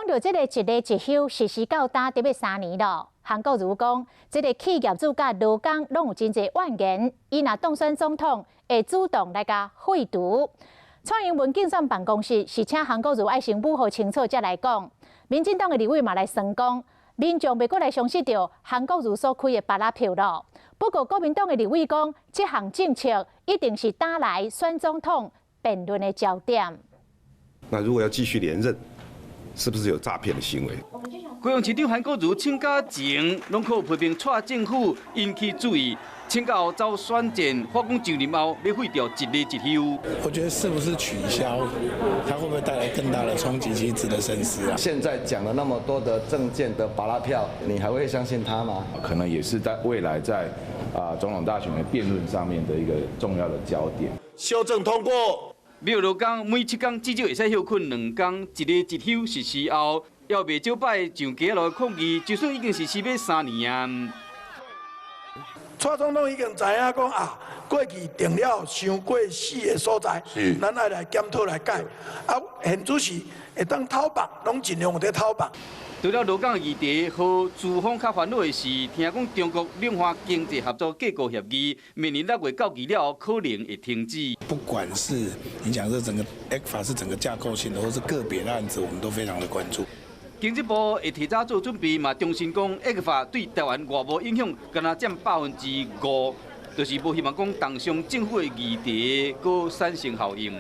講著這個一例一休實施到今得欲3年囉。韓國瑜講，這個企業主佮勞工攏有真濟怨言，伊若當選總統，會主動來共廢除。蔡英文競選辦公室是請韓國瑜愛先舞予清楚才來講。民進黨的立委嘛來酸講，民眾袂閣來相信著韓國瑜所開的芭樂票囉。不過國民黨的立委講，這項政策一定是打來選總統辯論的焦點。那如果要繼續連任，是不是有詐騙的行為？高雄市長韓國瑜請假前，攏靠批評蔡政府引起注意。請假後走選戰，發講就任後欲廢掉一例一休。我覺得是不是取消，它會不會帶來更大的衝擊？其實值得深思啊。現在講了那麼多的政見的芭樂票，你還會相信他嗎？可能也是在未來在總統大選的辯論上面的一個重要的焦點。修正通過。沒有勞工每7工至少會使歇睏2工，一例一休實施後，猶袂少擺上街路抗議，就算已經實施欲3年啊。蔡總統已經知影講啊，過去定了傷過死的所在，咱愛來檢討來改。啊，現主是會當透放，攏盡量有咧透放。除了勞工議題予資方較煩惱的是，聽講中國兩岸經濟合作架構協議，明年6月到期了後，可能會停止。不管是你講這整個 ECFA 是整個架構性的，或是個別的案子，我們都非常的關注。經濟部會提早做準備，嘛重申講 ECFA 對台灣外貿影響，干焦佔5%，就是無希望講重傷政府的議題，閣產生效應。